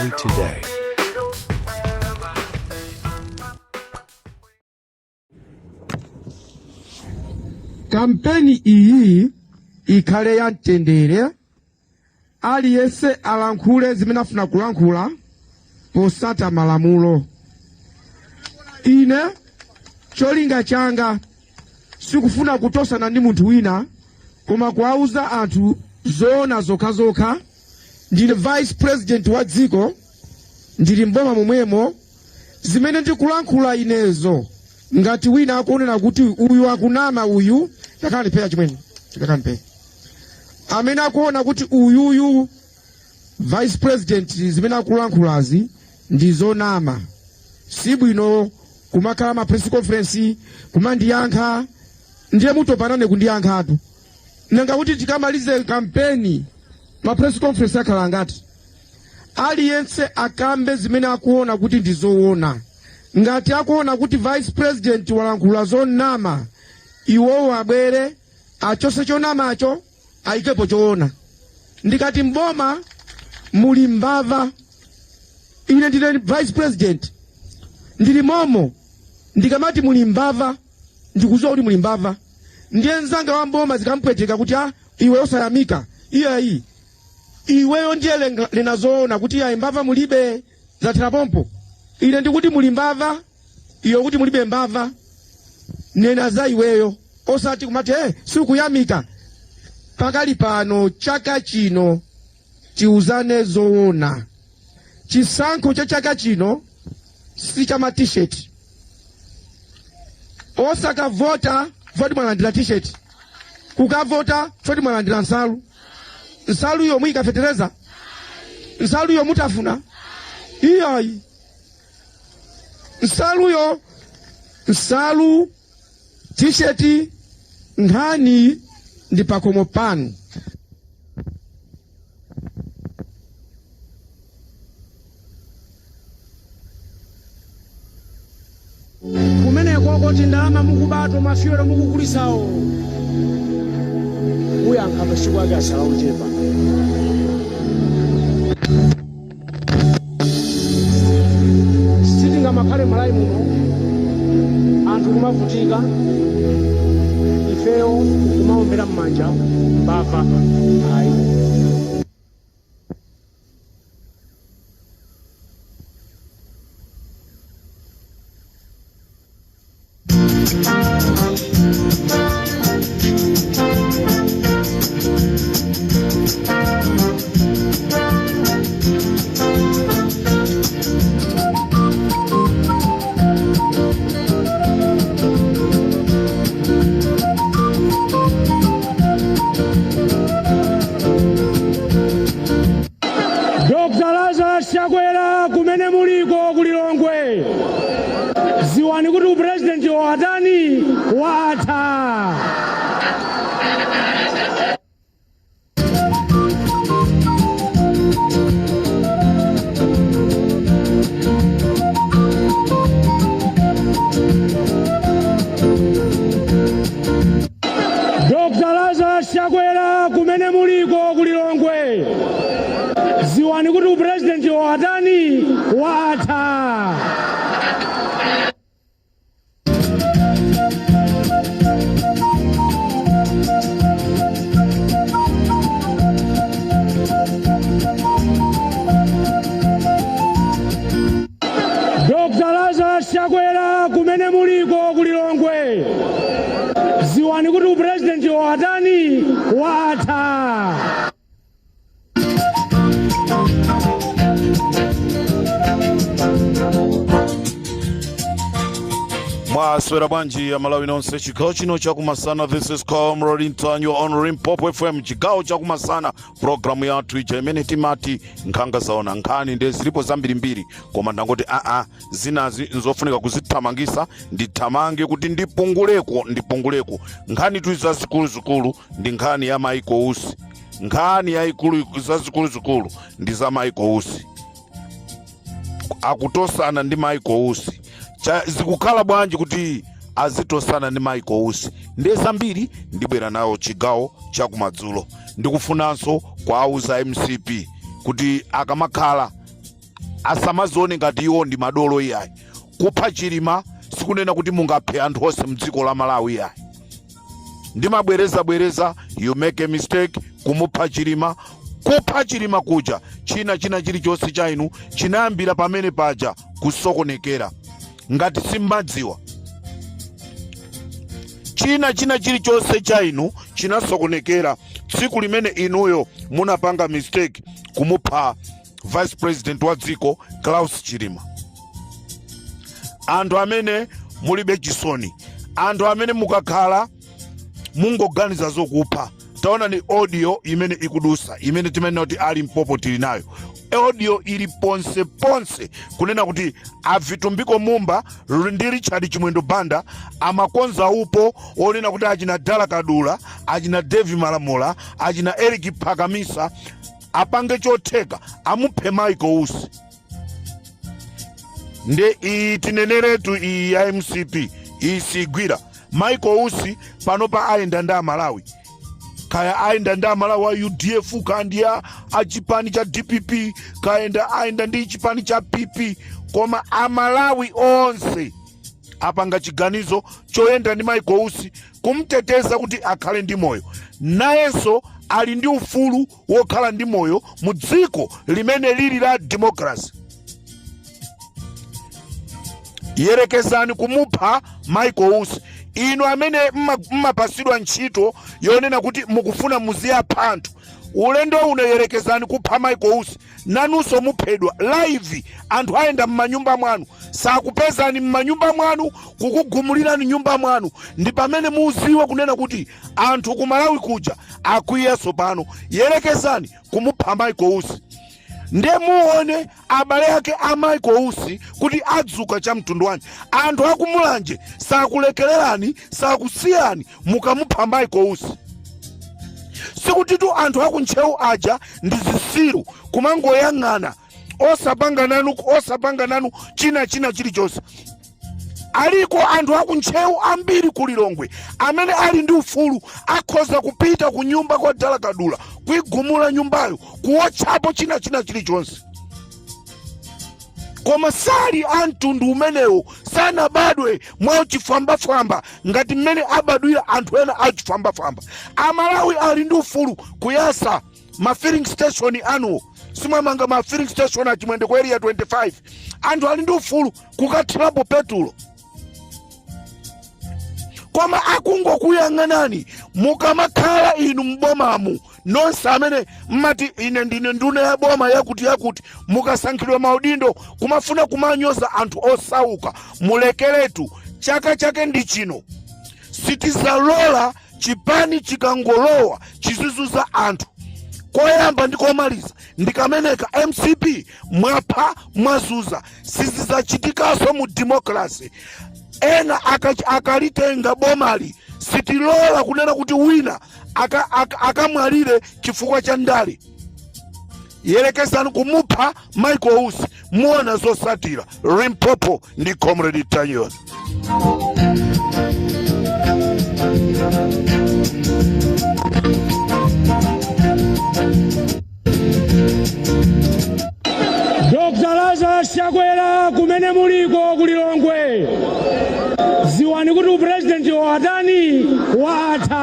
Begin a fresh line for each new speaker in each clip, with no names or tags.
Malawi Today.
Kampeni iyi ikhale ya mtendere, aliyense alankhule zimene afuna kulankhula posata malamulo. Ine cholinga changa sikufuna kutosana ndi munthu wina, koma kuwauza anthu zoona zokhazokha. Ndine vice president wa dziko, ndili mboma momwemo. Zimene ndikulankhula inezo, ngati wina akuonera kuti uyu akunama, uyu takhala ndipeya chimwene takhala ndipeya, amene akuona kuti uyuyu vice president zimene akulankhulazi ndi zonama, sibwino kumakhala ma press conference kumandiyankha, ndiye mutopanane kundiyankhatu. Nanga kuti tikamalize kampeni ma press conference akhala angati? Aliyense akambe zimene akuona kuti ndi zoona. Ngati akuona kuti vice president walankhula zonama, iwowo abwere achose chonamacho, ayikepo choona. Ndikati mboma muli mbava, ine ndine vice president, ndili momo. Ndikamati muli mbava, ndikudziwa kuti muli mbava. Ndiye mzanga wa mboma zikampweteka kuti ah, iwe osayamika, iyayi, iweyo ndiye nena zoona kuti iyayi, mbava mulibe, zathera pompo. Ine ndikuti muli mbava, iwe kuti mulibe mbava, nena za iweyo, osati kumati hey, sikuyamika. Pakali pano chaka chino tiuzane zoona, chisankho cha chaka chino si cha ma t-shirt. Osakavota voti mwalandira t-shirt, kukavota voti mwalandira nsalu. Nsalu iyo muyikafetereza? Nsaluyo mutafuna? Iyayi, nsaluyo, nsalu, t-shirt, nkhani ndi pakomo panu.
Kumeneko koti ndalama mukubato, mafyuwelo mukugulisawo, muyankha masiku ake asala ochepa. Sitingamakhale Malawi muno anthu kumavutika, ifeyo kumaombera m'manja mbava, ayi. Dr. Lazarus Chakwera, kumene muliko ku Lilongwe, ziwani kuti upurezidenti watani, watha. Dr. Lazarus Chakwera, kumene muliko ku Lilongwe, ziwani kuti upurezidenti watani, watha. Dr. Lazarus Chakwera, kumene muliko ku Lilongwe, ziwani kuti upurezidenti watani, watha.
Mwaswera bwanji Amalawi nonse chigawo chino chakumasana? This is Comrade Ntanyiwa on Limpopo FM, chigawo chakumasana, programu yathu ija imene timati Nkhanga Zaona. Nkhani ndiye zilipo zambirimbiri, koma ndangoti aa, zinazi nzofunika kuzithamangisa, ndithamange kuti ndipunguleko. Nkhani tu zazikuluzikulu ndi nkhani ya Michael Usi. Nkhani yayikulu, zazikuluzikulu ndi za Michael Usi, akutosana ndi Michael Usi. Zikukhala bwanji kuti azitosana ndi Michael Usi? Ndiye zambiri ndibwera nawo chigawo chakumadzulo. Ndikufunanso kuauza MCP kuti akamakhala Asamazione ngati iwo ndi madolo iyayi. Kupha Chilima sikunena kuti mungaphe anthu onse mdziko la Malawi iyayi. Ndimabwerezabwereza, you make a mistake kumupha Chilima. Kupha Chilima kuja, china chilichonse cha inu chinayambira pamene paja kusokonekera. Ngati simmadziwa, china chilichonse cha inu chinasokonekera tsiku limene inuyo munapanga mistake kumupha vice president wa dziko Klaus Chilima. Anthu amene mulibe chisoni, anthu amene mukakhala mungoganiza zokupha, taonani audio imene ikudusa, imene timanena kuti a Limpopo tili nayo audio ili ponse ponse, kunena kuti a Vitumbiko Mumba ndi Richard Chimwendo Banda amakonza upo onena kuti achina Dala Kadula, achina Devi Malamula, achina Eric Phakamisa apange chotheka amuphe Michael Usi. Nde iyi tineneretu, iyi ya MCP iyi sigwira. Michael Usi panopa ayenda ndi Amalawi, kaya ayenda ndi Amalawi a UDF, kaya ndi a chipani cha DPP, kaya ayenda ndi chipani cha PP, koma Amalawi onse apanga chiganizo choyenda ndi Michael Usi kumteteza kuti akhale ndi moyo. Nayenso ali ndi ufulu wokhala ndi moyo mu dziko limene lili la democracy. Yerekezani kumupha Michael Usi. Inu amene mmapasidwa ntchito yonena kuti mukufuna muziyapha anthu, ulendo uno yerekezani kupha Michael Usi, nanunso muphedwa live. Anthu ayenda m'manyumba mwanu, sakupezani m'manyumba mwanu, kukugumulirani nyumba mwanu. Ndi pamene muziwe kunena kuti anthu ku Malawi kuja akwiya tsopano. Yerekezani kumupha Michael Usi, nde muone abale ake a Michael Usi kuti adzuka cha mtundu wanji. Anthu akumulanje sakulekererani, sakusiyani mukamupha Michael Usi. Sikutitu anthu akuntcheu aja ndi zisiru kumangoyang'ana osapanga nanu china chilichonse. Aliko anthu akuntcheu ambiri ku Lilongwe amene ali ndi ufulu, akhoza kupita ku nyumba kwa Dala Kadula, kuigumula nyumbayo, kuwotchapo china chilichonse, koma sali a mtundu umenewo, sanabadwe mwa chifwambafwamba ngati mmene abadwira anthu ena achifwambafwamba. Amalawi ali ndi ufulu kuyasa ma filling station anuwo. Simwamanga ma filling station achimwende ku Area 25? Anthu ali ndi ufulu kukathirapo petulo, koma akungokuyang'anani mukamakhala inu m'bomamu. Nonse amene mmati ine ndine nduna ya boma yakuti yakuti, mukasankhidwa maudindo kumafuna kumanyoza anthu osauka, mulekeretu. Chaka chake ndi chino, sitizalola chipani chikangolowa chizizuza anthu. Koyamba ndi komaliza ndikameneka, MCP mwapha, mwazuza, sizizachitikanso mu democracy. Ena akalitenga bomali, sitilola kunena kuti wina akamwalire chifukwa cha ndale. Yerekezani kumupha Michael Usi, muona zosatira. Limpopo ndi Comrade Ntanyiwa.
Dr. Lazarus Chakwera, kumene muliko ku Lilongwe, ziwani kuti upurezidenti watani? Watha.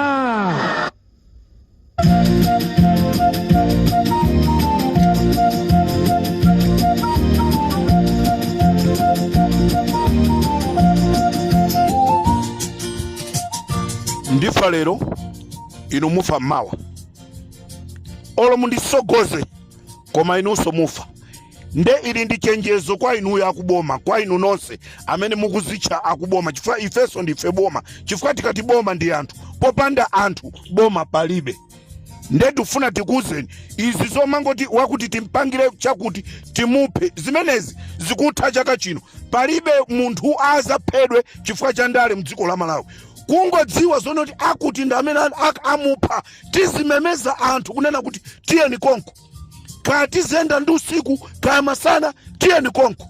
Ndifa lero, inu mufa mawa. Olo mundisogoze, koma inunso mufa. Nde ili ndi chenjezo kwa inuyo akuboma, kwa inu nonse amene mukuzitcha akuboma, chifukwa ifenso ndife boma, chifukwa tikati boma ndi anthu, popanda anthu boma palibe. Nde tifuna tikuwuzeni izi zomangoti wakuti timpangire chakuti, timuphe, zimenezi zikutha chaka chino. Palibe munthu azaphedwe chifukwa cha ndale mdziko la Malawi. Kungodziwa zonoti akuti ndi amene amupha, tizimemeza anthu kunena kuti tiyeni konko, kaya tiziyenda ndi usiku kaya masana, tiyeni konko,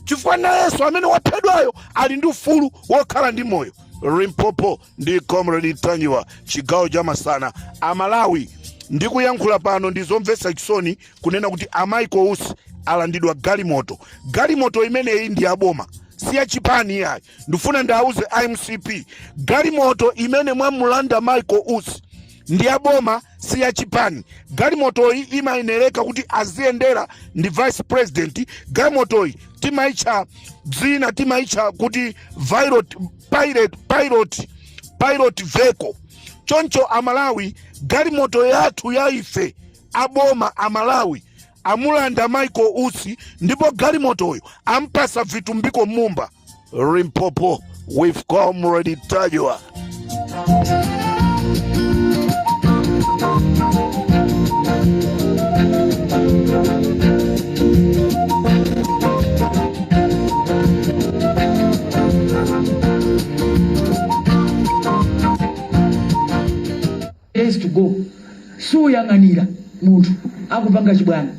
chifukwa nayenso amene waphedwayo ali ndi ufulu wokhala ndi moyo. Limpopo ndi Comrade Ntanyiwa, chigawo cha masana. Amalawi, ndikuyankhula pano ndizomvetsa chisoni kunena kuti a Michael Usi Alandidwa galimoto. Galimoto imeneyi ndi yaboma, si ya chipani yayi. Ndifuna ndiauze mcp, galimoto imene mwamulanda Michael Usi ndi yaboma, si ya chipani. Galimotoyi imayenereka kuti aziyendera ndi vice president. Galimotoyi timaitcha dzina, timaitcha kuti pilot vehicle. Choncho Amalawi, galimoto yathu ya ife aboma Amalawi amulanda Michael Usi, ndipo galimotoyo ampasa Vitumbiko Mumba. Limpopo with Comrade Ntanyiwa.
Days to go. Suyang'anira munthu akupanga chibwana.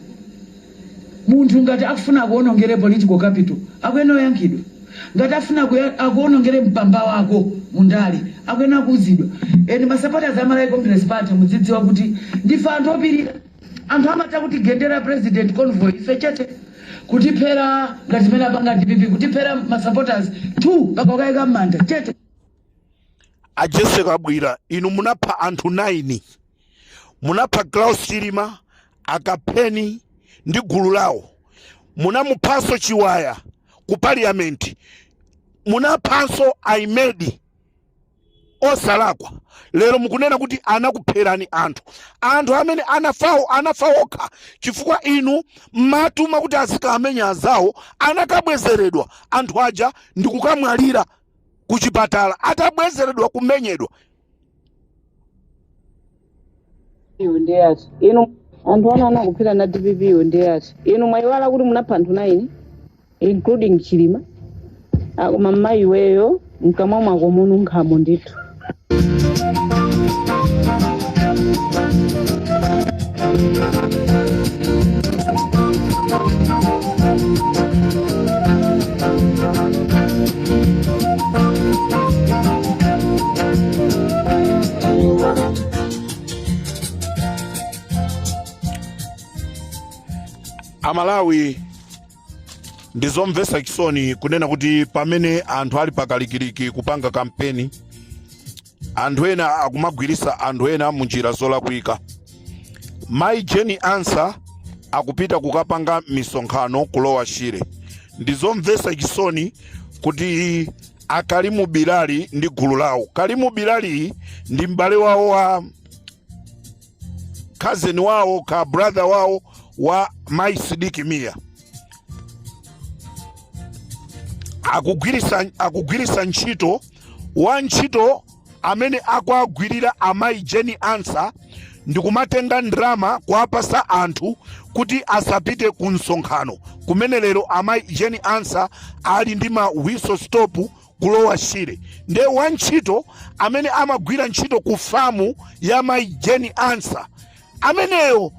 Munthu ngati akufuna akuonongere political capital, akuyenera kuyankhidwa. Ngati afuna akuonongere mpamba wako mundale, akuyenera kuuzidwa. And ma supporters a Malawi Congress Party, mudzidziwa kuti ndife anthu opirira. Anthu amatha kutigendera president convoy, ife chete. Kutiphera ngati zimene apanga DPP, kutiphera ma supporters 2 mpaka kukayika m'manda, chete.
A Jessie Kabwila, inu munapha anthu 9. Munapha Klaus Chilima, Akapheni ndi gulu lawo. Munamuphanso Chiwaya ku parliament. Munaphanso Aimedi osalakwa. Lero mukunena kuti anakupherani anthu. Anthu amene anafawo anafa okha chifukwa inu mmatuma kuti azikamenya azawo, anakabwezeredwa anthu aja ndikukamwalira kuchipatala atabwezeredwa kumenyedwa.
Iwo ndiye ati inu anthu ana anakupherani a DPP iwo ndiye ati inu mwayiwala kuti munapha anthu 9 including Chilima. Koma mmayi iweyo mkamwa mwako mununkhamo ndithu.
Amalawi, ndizomvetsa chisoni kunena kuti pamene anthu ali pakalikiliki kupanga kampeni, anthu ena akumagwirisa anthu ena mu njira zolakwika. Mayi Jane Ansah akupita kukapanga misonkhano ku Lower Shire. Ndizomvetsa chisoni kuti a Kalimu Bilali ndi gulu lawo. Kalimu Bilali ndi m'bale wawo wa cousin wawo ka brother wawo wa mayi Sidiki Mia. Akugwirisa ntchito wantchito amene akuagwirira amayi Jane Ansah ndikumatenga ndalama kuwapasa anthu kuti asapite ku msonkhano kumene lero amayi Jane Ansah ali ndi ma whistle stop ku Lower Shire. Ndiye wantchito amene amagwira ntchito ku famu ya mayi Jane Ansah ameneyo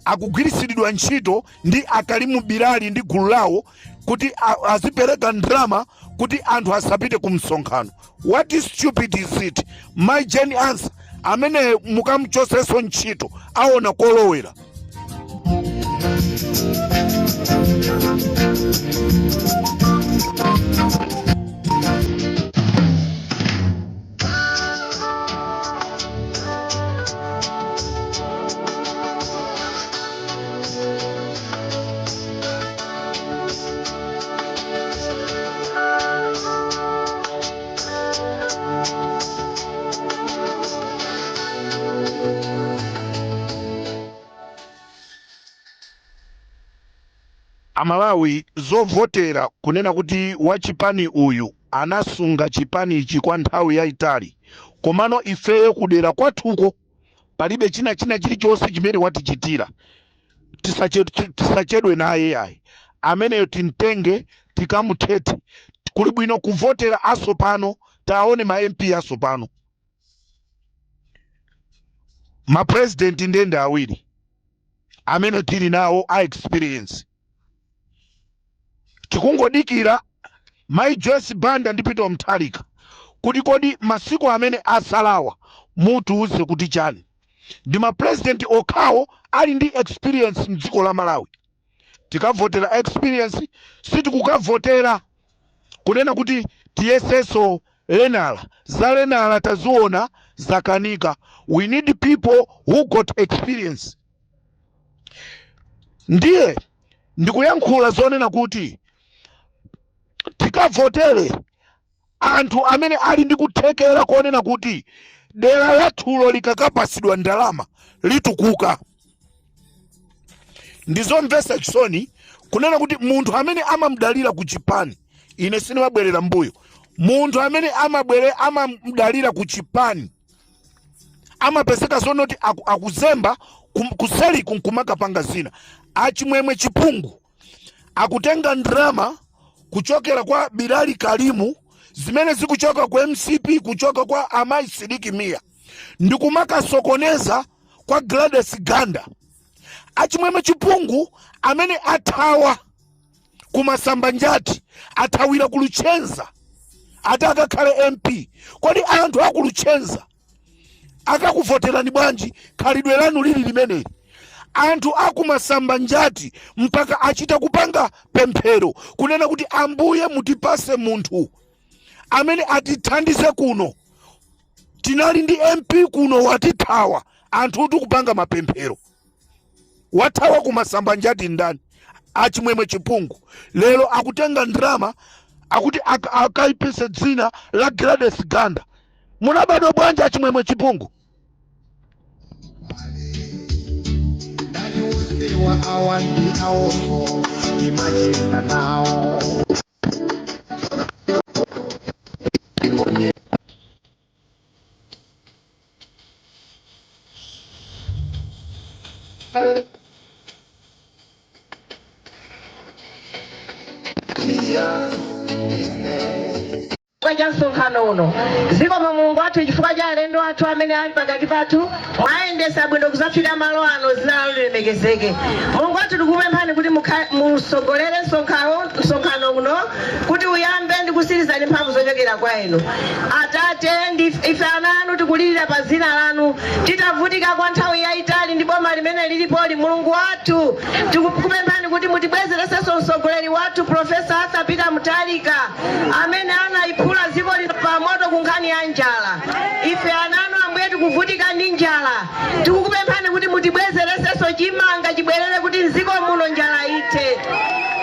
akugwiritsiridwa ntchito ndi Akalimu Bilali ndi gulu lawo kuti azipereka ndalama kuti anthu asapite ku msonkhano. What is stupid is it? Mayi Jane Ansah amene mukamchosenso ntchito, aona kolowera. Amalawi, zovotera kunena kuti wachipani uyu anasunga chipanichi kwa nthawi yayitali, komano ifeyo kudera kwathuko palibe china chilichonse chimene watichitira, tisachedwe naye yayi ameneyo, timtenge tikamuthethe. Kuli bwino kuvotera asopano. Taone ma MP asopano, ma president ndende awiri amene tili nawo a experience. Tikungodikira Mai Joyce Banda ndi Peter Mutharika kuti kodi masiku amene asalawa mutiuze kuti chani? Ndi ma president okhawo ali ndi experience mdziko la Malawi. Tikavotera experience. Sitikukavotera kunena kuti tiyeseso lenala za lenala, taziona zakanika. We need people who got experience. Ndiye ndikuyankhula zonena kuti tikavotere anthu amene ali ndi kuthekera konena kuti dera lathulo likakapasidwa ndalama litukuka. Ndizomvetsa chisoni kunena kuti munthu amene amamdalira ku chipani, ine sindimabwerera mbuyo, munthu amene amamdalira ku chipani amapezeka zonoti akuzemba kuseliku nkumakapanga zina. Achimwemwe Chipungu akutenga ndalama kuchokera kwa Bilali Kalimu, zimene zikuchoka ku MCP, kuchoka kwa amayi Sidiki Mia, ndikumakasokoneza kwa Gladys Ganda. Achimwemwe Chipungu amene athawa kumasamba njati, athawira ku Luchenza ati akakhale MP. Kodi anthu aku Luchenza akakuvoterani bwanji khalidwe lanu lili limeneli? Anthu akumasamba njati mpaka achita kupanga pemphero kunena kuti, "Ambuye, mutipase munthu amene atithandize kuno. Tinali ndi MP kuno, watithawa." Anthu tikupanga mapemphero. Wathawa kumasamba njati ndani? Achimwemwe Chipungu. Lero akutenga ndalama, akuti akaipise dzina la Gladys Ganda. Munabadwa bwanji, Achimwemwe Chipungu?
Ndaniuziwa awa ndi awoso imachenda nawo.
Chifukwa cha msonkhano uno. Zikomo Mulungu wathu chifukwa cha alendo athu amene ali pakati pathu. Mwayendesa bwino kuzafika malo ano, dzina lanu lilemekezeke. Mulungu wathu, tikupemphani kuti musogolere msonkhano uno kuti uyambe ndi kusiriza ndi mphamvu zochokera kwa inu. Atate, ndi ife ana anu tikulirira pa dzina lanu, titavutika kwa nthawi yayitali ndi boma limene lilipoli. Mulungu wathu, tikupemphani kuti mutibwezeresenso mtsogoleri wathu, Professor Arthur Peter Mutharika, amene anayiphula dziko lino pa moto ku nkhani ya njala. Ife ana anu, Ambuye, tikuvutika ndi njala. Tikukupemphani kuti mutibwezeresenso chimanga chibwerere kuti mdziko muno njala ithe.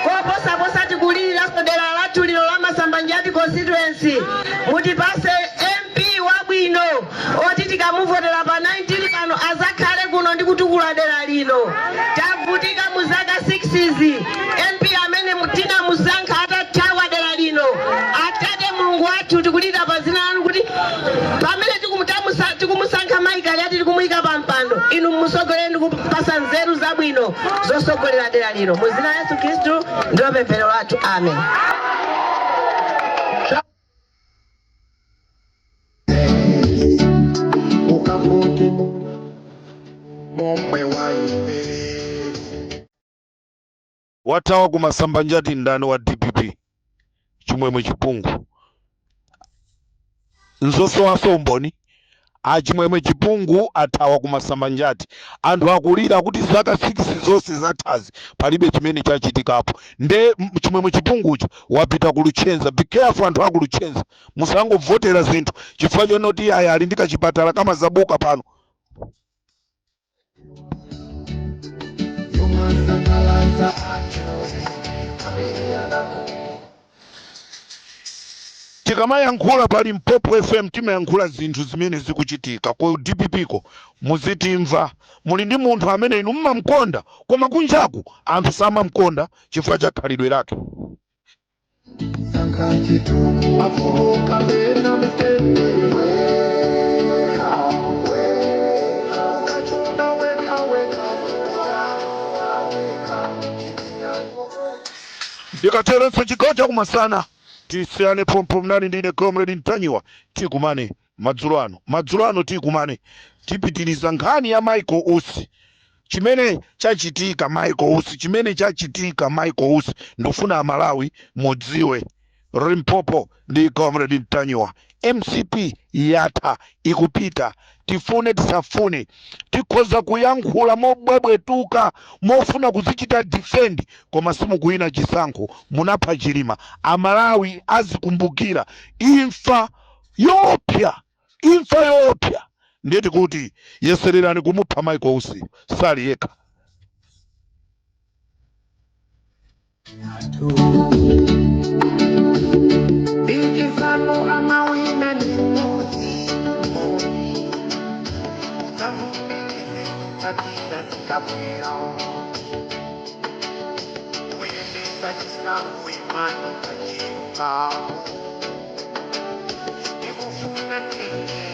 Koposaposa, tikuliriranso dera lathu lino la Masambanjati constituency, mutipase MP wabwino oti tikamuvotera pa 19 pano azakhale kuno ndi kutukula dera lino. Tavutika mu zaka 6 izi, MP amene tinamusankha atathawa dera lino. Atate Mulungu wathu, tikulira pa dzina lanu kuti pamene tikumusankha Michael ati tikumuyika pa mpando, inu musogolere ndi kupasa nzeru zabwino zosogolera dera lino. Mu dzina la Yesu Khristu ndilo pemphero lathu, amen.
Ukavote momwe waimvere.
Wathawa kumasamba njati ndani wa DPP? Chimwemwe Chipungu. Nzosowaso umboni. Achimwemwe Chipungu athawa kumasamba njati. Anthu akulira kuti zaka 6 zonse zathazi palibe chimene chachitikapo. Nde Chimwemwe Chipungucho wapita ku Luchenza. Be careful, anthu aku Luchenza, musangovotera zinthu chifukwa chonoti aya ali ndi kachipatala kamazabuka pano.
Yomasangalatsa anthu amene anaku
Tikamayankhula pa Limpopo FM timayankhula zinthu zimene zikuchitika ku DPP ko. Muzitimva. Muli ndi munthu amene inu mmamkonda, koma kunjaku anthu samamkonda chifukwa cha khalidwe lake.
Sankha chitukuko kapena mtendere, wekha wekha, ukachona wekha wekha wekha.
Ndikaterenso chigawo chakumasana tisiyane pompo. Mnali ndine Comrade Ntanyiwa. Tikumane madzulo ano. Madzulo ano tikumane, tipitiriza nkhani ya Michael Usi, chimene chachitika Michael Usi, chimene chachitika Michael Usi. Ndifuna Amalawi mudziwe. Limpopo ndi Comrade Ntanyiwa. Mcp yatha, ikupita. Tifune tisafune, tikhoza kuyankhula mobwebwetuka, mofuna kuzichita defend, koma simukuwina chisankho. Munapha Chilima. Amalawi azikumbukira imfa yoopsa, imfa yoopsa. Ndiye tikuti yesererani kumupha Michael Usi, sali yekha.
Mpikisano amawina ndi mmodzi. Usavumirire kutsatira zikabwera. Kuyendesa chisankho imani pachilungamo. Ndikufuna mtendere.